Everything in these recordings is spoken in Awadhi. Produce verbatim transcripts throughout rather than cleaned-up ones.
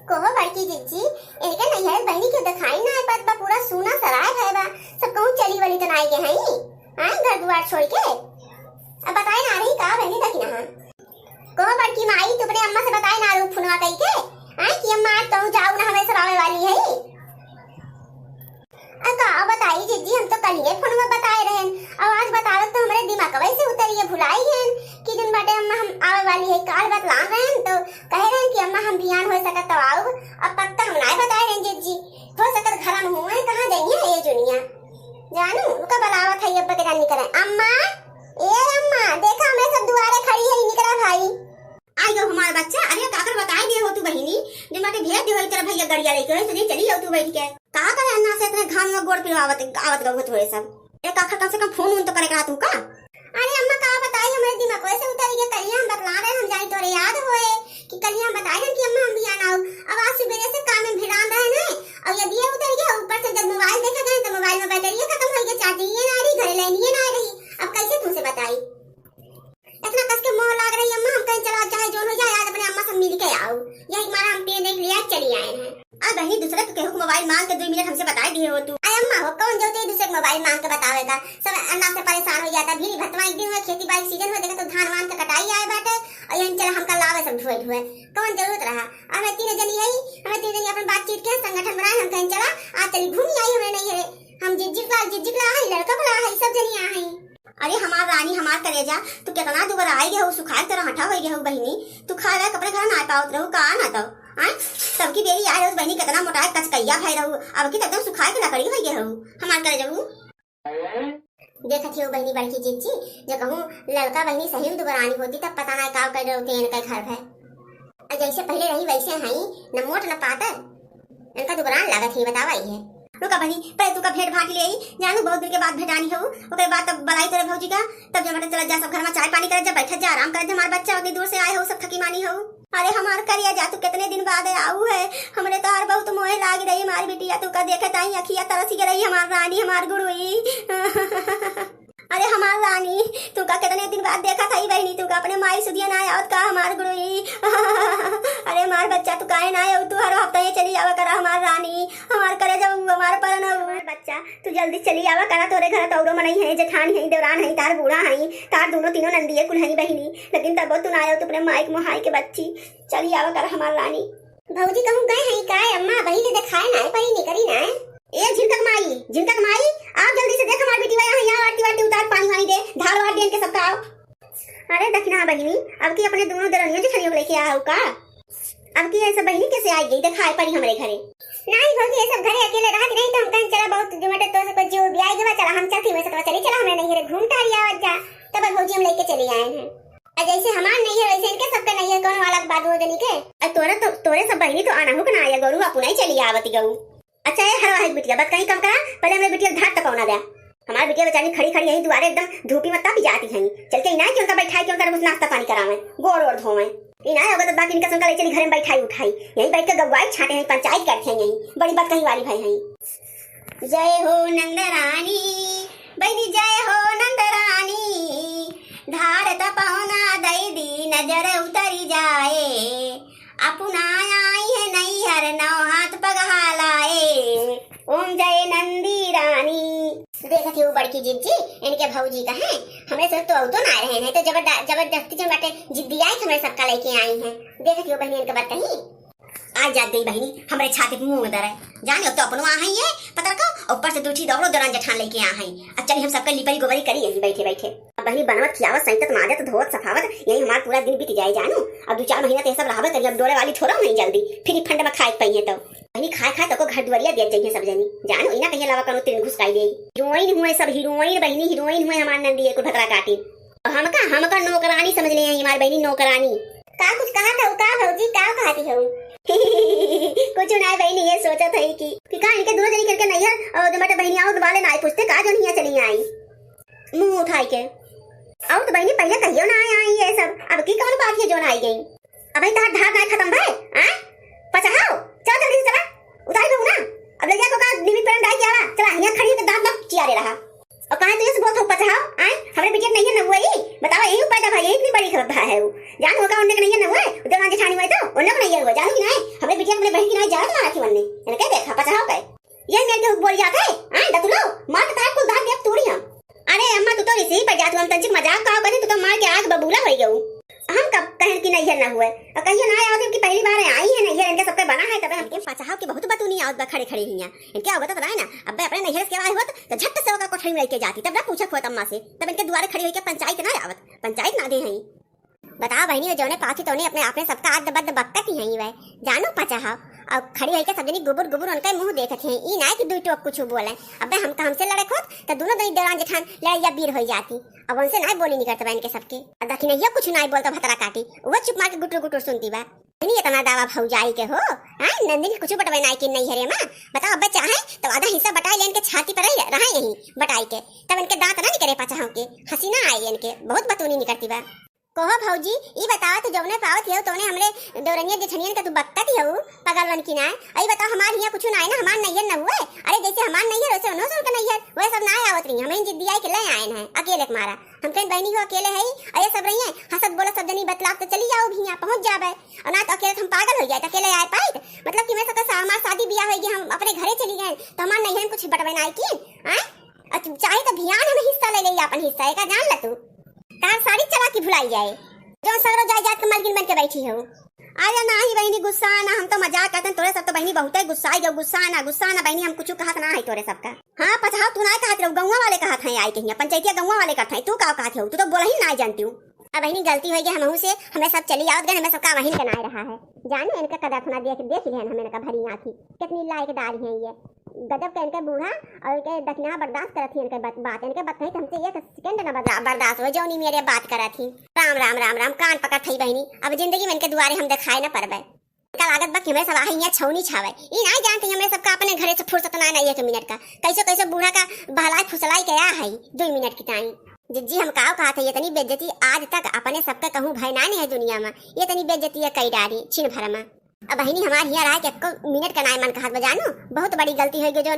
कहो बड़की जिज्जी, इनके नैहर बहिनी के देखाई ना पड़त बा, पूरा सूना सराय भय बा। सब कहूँ चली वली तो नाई के हई, आए घर दुआर छोड़ के। अब बताए ना रही का बहिनी दखिना है। कहो बड़की माई, तू अपने अम्मा से बताए ना रहू फोनवा कई के, आए कि अम्मा आज कहूँ जाऊ ना, हमें सब आवे वाली है। आ का बताई जिज्जी, हम तो कलिए फोन में बताए रहन, और आज बतावत तो हमरे दिमागवे से उतरिए भुलाई गएन कि दिन बाटे अम्मा हम आवे वाली है। काल बतलान रहन तो कहे रहन कि अम्मा हम बिहान हो सकत तो आऊ, अब पक्का हम नाय बताए रहन जिज्जी। हो सकत घर में हुए, कहाँ जाइए ये जुनिया जानू, उनका बुलावत है अब के जानी करे। अम्मा, ए अम्मा, देखा मैं सब दुआरे खड़ी है, निकला भाई। आई गो हमार बच्चा, अरे काकर बताई दे हो तू बहिनी, जे माटे भेज दे हो इतर भैया गड़िया लेके, हो सजे चली जाओ तू बैठ के। का करे अन्ना से इतने घाम में गोड़ पिलवावत आवत गो थोड़े सब। ए काकर कम से कम फोन उन तो करे करा तू का? अरे अम्मा का बताई, हमरे दिमाग से उतर गया, कलिया हम बतला रहे, हम जाई तोरे याद होए कि कलिया हम बताए रहन कि अम्मा हम भी आना हो। अब आज सुबेरे से काम में भिड़ान रहे ने, और ये दिए उतर गया, ऊपर से जब मोबाइल देखे गए तो मोबाइल में बैटरी खत्म हो गई, चार्जिंग ये ना रही, घरे लाइन ये ना रही। अब कैसे तुमसे बताई? इतना कस के मोह लाग रही अम्मा, हम कहीं चला चाहे जोन हो जाए, आज अपने अम्मा से मिल के आओ। यही मारा हम पेन देख लिया, चली आए हैं। अब बहिनी दूसरे के केहू के मोबाइल मांग के दो मिनट हमसे बताई दिए हो तू। अरे अम्मा हो, कौन जरूरत है दूसरे के मोबाइल मांग के बतावे का? सब अन्ना से परेशान हो जाता। भी भतवा एक दिन हुए, खेती बाड़ी सीजन हुए, देखा तो धान वान के कटाई आए बाटे, और यही चला हमका लावे सब ढुए ढुए। कौन जरूरत रहा? अब मैं तीन जनी आई, हमें तीन जनी अपन बातचीत के संगठन बनाए, हम कहीं चला, आज चली घूम आई, हमें नहीं है। हम जिज्जिक लाल, जिज्जिक ला है, लड़का बुला है, सब जनी आ है। अरे हमार रानी, हमार कलेजा, तू कितना दुबराई गए हो, सुखाए तरह हठा हो गए हो बहिनी। तू खाए वाए कपड़े घर ना पावत रहू का ना तो, आय? तब की बेरी आए रहू बहिनी, कितना मोटाए कचकैया भय रहू, अब की तो एकदम सुखाए के लकड़ी हो गए हो हमार कलेजा। देखत ही हो बहिनी बड़की जिज्जी, जो कहूँ लड़का बहिनी सही में दुबरानी होती तब पता ना का कर रहते इनके घर भय। और जैसे पहले रही वैसे हई, न मोट न पातर। इनका दुबरान लागत ही, बतावा ही है। रुका बहिनी, पहले तू का भेंट भांट ले आई, जानू बहुत दिन के बाद भेंटानी हो, ओकरे बाद तब बलाई तोरे भौजी का, तब जब चला जा सब घर में चाय पानी करत जा, बैठत जा, आराम करत जा, हमार बच्चा उतनी दूर से आए हो, सब थकी मानी हो। अरे हमार करिया जा, तू कितने दिन बाद आऊ है, हमरे तो हर बहुत मोह लाग रही, हमार बिटिया तू का देखत आई, अखिया तरस के रही, हमार रानी, हमार गुड़ुई। अरे हमार रानी, तू का कितने दिन बाद देखत हई बहिनी, तू का अपने माई सुधिया ना आवत का हमार गुड़ुई? अरे हमार बच्चा, तू काहे ना आऊ? तू हर हफ्ता ये चली आवा करा हमार रानी, हमार करे जाऊ, हमार परन हऊ। हमार बच्चा, तू जल्दी चली आवा करा, तोरे घर तौरो मनई है, जेठान है, देवरान है, तार बूढ़ा है, तार दोनों तीनों नंदिये कुल है बहिनी, लेकिन तबो तू ना आऊ, तू अपने माई के मोहाई के बच्ची, चली आवा करा हमार रानी। भौजी कहूँ गए हैं का अम्मा, बहिनी देखाए ना है, परी निकरी ना है। ए झिनकक माई, झिनकक माई, आओ जल्दी से, देख हमार बेटी यहाँ, यहाँ आरती वारती उतार, पानी वानी दे, धार वार दे इनके सबका, आओ। अरे दखिना बहिनी, अब की अपने दोनों देरनियों जेठनियों को लेके आओ का? अब की ऐसा बहिनी कैसे आई गई, देखाए परी हमरे घरे। नहीं भौजी, ये सब घरे अकेले रहत नहीं तो हम कहीं चला, बहुत जो मटे तो से कोई जीव भी आई गवा, चला हम चलती, वैसे तो चली चला, हमें नहीं घरे घूम टहरी आवत जा, तब भौजी हम लेके चले आए हैं। आ जैसे हमार नहीं है वैसे इनके सबके नहीं है, कौन वाला बात हो जनी के? आ तोरे तो, तोरे सब बहिनी तो आना हो के ना आया, गौरू अपना ही चली आवत गऊ। अच्छा, ए हरवा है बिटिया, बात कहीं कम करा, पहले हमरे बिटिया के धार तपौना दे। हमार बिटिया बेचारी खड़ी खड़ी यहीं दुआरे एकदम धूपी मत्ता पी जाती हैं। चल के इनाय कि उनका बैठाई, कि उनका रोज नाश्ता पानी करावे, गोड़ ओड़ धोवे। इनाय होगा तो बाकी इनका संका ले चली घर में बैठाई उठाई, यहीं बैठ के गवाई छाटे हैं, पंचायत करते हैं यहीं, बड़ी बात कहीं वाली भाई हैं। जय हो नंद रानी, बहिनी जय हो नंद रानी, धार तपौना दई दी नजर उतरी जाए, अपना आई है नैहर नौ हाथ पगहा लाए। ओम जय नंदी रानी। देखत ही वो बड़की जिज्जी, इनके भौजी का है, हमरे से तो औतो ना रहे हैं, तो जबरद-, जबरदस्ती जो बाटे जिद्दी आई, हमरे सबका लेके आई हैं। देखत ही वो बहनी इनके बात कही। आ जात गई बहिनी, हमरे छाती पे मुंह दरे। जाने अब तो अपनो आ हई ये, पता का ऊपर से दू ठी दौड़ो दौरान जेठान लेके आ हई। अब चली हम सबका लिपई गोबरी करी यहीं बैठे बैठे। अब बहिनी बनवत खियावत, सैंतत माजत धोवत सफावत यहीं हमार पूरा दिन बीत जाए जानू। अब दू चार महीना ते सब रहबे करी, अब डोले वाली थोड़ा नहीं जल्दी, फिर ई फंड में खाए के पइहे तो। बहिनी खाए खाए तको घर दुआरिया दिया जाइए सब जनी। जानू इना कहीं अलावा कनो तीन घुस काई दे। हीरोइन हुए सब, हीरोइन बहिनी, हीरोइन हुए हमार नंदी एक भतरा काटी। हमका, हमका नौकरानी समझ ले हैं हमार बहिनी, नौकरानी। का कुछ कहा था, का भौजी, का कहती हो? कुछ ना बहिनी, ये सोचत है कि, कि का इनके दोनों जनी करके नैहर और जो मटे बहिनी और वाले ना आए पूछते का जो नहीं चली आई मुंह उठाई के। और तो बहिनी पहले कहियो ना आए आई ये सब, अब की कौन बात है जो ना आई गई? अब ही तहार धार ना खत्म भय, आ? पचहाओ, चल जल्दी से चला, उतारी बहू ना, अब ले जा तो का निमित परम डाई के आवा, चला यहाँ खड़ी है तो दांत ना चियारे रहा। और कहाँ तू ये से बोलत हो पचहाओ? आए, हमरे बिटिया के नैहर न हुआ ही। बतावा, यही पैदा भा, यही इतनी बड़ी खबर भा है वो। जान हो का उनके नैहर न हुआ है, उधर जेठानी हुआ है तो उनके नैहर हुआ, जानू कि नहीं? हमरे ये अपने बहिन की नाई जात मारा थी वन्ने। इनके देखा, पचाहो के। ये मेरे के बोल जात है, हाँ, दतुलो, मार के तार कुल दांत देख तोड़ी हम। अरे अम्मा, तू तो रिसी पर जात, हम तंचिक मजाक का करी, तू तो मार के आग बबूला हो गऊ। हम कब कहन की नैहर ना हुए, और कहियो ना आवत कि पहली बार आई है नैहर, इनके सबके बना है, तबे हमके पचाहो के बहुत बतूनी आवत बा खड़े खड़े हियां। इनके आवत तो पता है ना, अब्बे अपने नैहर से आए होत, तो झट से ओका कोठरी में लेके जाती, तब ना पूछे खोत अम्मा से, तब इनके दुआरे खड़ी होके पंचायत ना आवत, पंचायत ना दे हई। बताओ बहिनी, वो जौने पाछी तौने अपने आपने सबका आद बद बक्कत ही हई वह। जानो पचाहो, और खड़ी होके सब जनी गुबुर गुबुर उनका मुंह देखत हैं, ई ना कि दुई टोक कुछ बोले। अबे हम तो हमसे लड़े खोत, तो दोनों दई देवरान जेठान लड़ैया बीर हो जाती। अब उनसे ना बोली निकलत बा इनके सबके। अब दखिनैया कुछ ना बोलता भतरा काटी, वो चुप मार के गुटुर गुटुर सुनती बा। नहीं इतना दावा भौजाई के हो, हाँ, नंदिनी कुछ बटवे ना की नैहरे में। बताओ, अबे चाहे तो आधा हिस्सा बटाई लेन के छाती पर रही, रहा यहीं बटाई के, तब इनके दांत ना निकरे पचाहो के, हंसी ना आए इनके, बहुत बतूनी निकलती बा। कहो भौजी, ई बतावा, तू जौने पावत हियो तौने हमरे देवरनिया जेठनियन का तू बकत हियो, पगलवन की ना। अई बताओ, हमार हियां कुछ ना आए ना, हमार नैहर न हुए। अरे जैसे हमार नैहर वैसे उन्हों से उनका नैहर, वह सब ना आवत रही, हमें जिद्दी आई के ले आए हैं अकेले के मारा। हम कहें बहनी हो अकेले है, अरे सब रही है, हंसत बोलत सब जनी बतलाव तो चली जाओ भी यहाँ पहुंच जाबे, और ना तो अकेले हम पागल हो जाए तो अकेले आए पाइत। मतलब कि मैं सबका सा-, हमार शादी ब्याह हो गया, हम अपने घरे चली गए तो हमार नैहर कुछ बटवे ना आई की, हाँ? और तू चाहे तो भियान हम हिस्सा ले ले अपन हिस्सा, एका जान ल तू। तार सारी चला की भुलाई जाए, जो सगरो जायदाद के मालकिन बन के बैठी हो। अरे नाही बहिनी, गुस्सा ना, हम तो मजाक करते हैं, तोरे सब तो बहिनी बहुते गुस्सा आई गयो। गुस्सा ना, गुस्सा ना बहिनी, हम कुछ कहत ना है तोरे सबका। हाँ पचाहो, तू ना कहत रहो, गौवा वाले कहत हैं आई के हियां, पंचायतिया गौवा वाले कहत हैं, तू का कहत हो, तू तो बोला ही ना जानती हूँ। अब बहिनी गलती हो गई हमहू से, हमें सब चली आवत गए, हमें सबका वहीं के ना रहा है। जाने इनका कदर अपना देख, देख लिहन हम इनका भरी आँखी, कितनी लायकदार हैं ये। गजब के इनके बूढ़ा और इनके दखिना बर्दाश्त करत ही इनके बात, बात इनके बात कही तो हमसे एक सेकंड ना बर्दा-, बर्दाश्त हो, जौनी मेरे बात करत ही। राम, राम, राम, राम, कान पकड़ थई बहिनी, अब जिंदगी में इनके दुआरे हम दिखाए ना परबे। इनका लागत बा कि हमरे सब आहे यहाँ छौनी छावे। ई ना जानते हमरे सबका अपने घरे से फुर्सत ना, ना एक मिनट का। कैसे, कैसे बूढ़ा का बहलाई फुसलाई के आ है दो मिनट की टाइम। जिज्जी, हम काव कहा था, इतनी बेइज्जती आज तक अपने सबके कहूँ भय ना नहीं है दुनिया में। ये इतनी बेइज्जती है कई डारी छिन भर में। अब बहिनी हमार हियाँ रहा कि एको मिनट का नाय मन कहत बा, जानू, बहुत बड़ी गलती हो गई, जो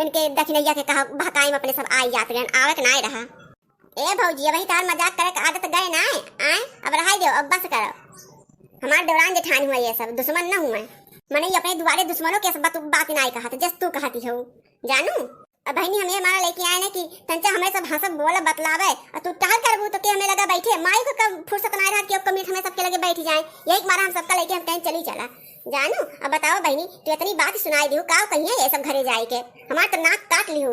इनके दखिनैया के कहा बहकाई में अपने सब आई जात गए, आवे के नाय रहा। ए भौजी, अब तार मजाक करे के आदत गए नाय, आए, अब रहाई दो, अब बस करो। हमार देवरान जेठान हुआ ये सब, दुश्मन न हुए। मने ये अपने दुआरे दुश्मनों के सब बात, बात नाय कहत, जस तू कहती हो, जानू। अब बहिनी, हम ये मारा लेके आए ना कि तंचा हमें सब हंसब बोला बतलावे, और तू टहल करबू तो के हमें लगा बैठे, माई को कब फुर्सत ना रहा कि अब कमीट हमें सबके लगे बैठ जाए। यही मारा हम सबका लेके हम कहीं चली चला। जानू, अब बताओ बहिनी, तू इतनी बात सुनाई दियो, का कहिए ये सब घरे जाए के? हमार तो नाक काट ली हो।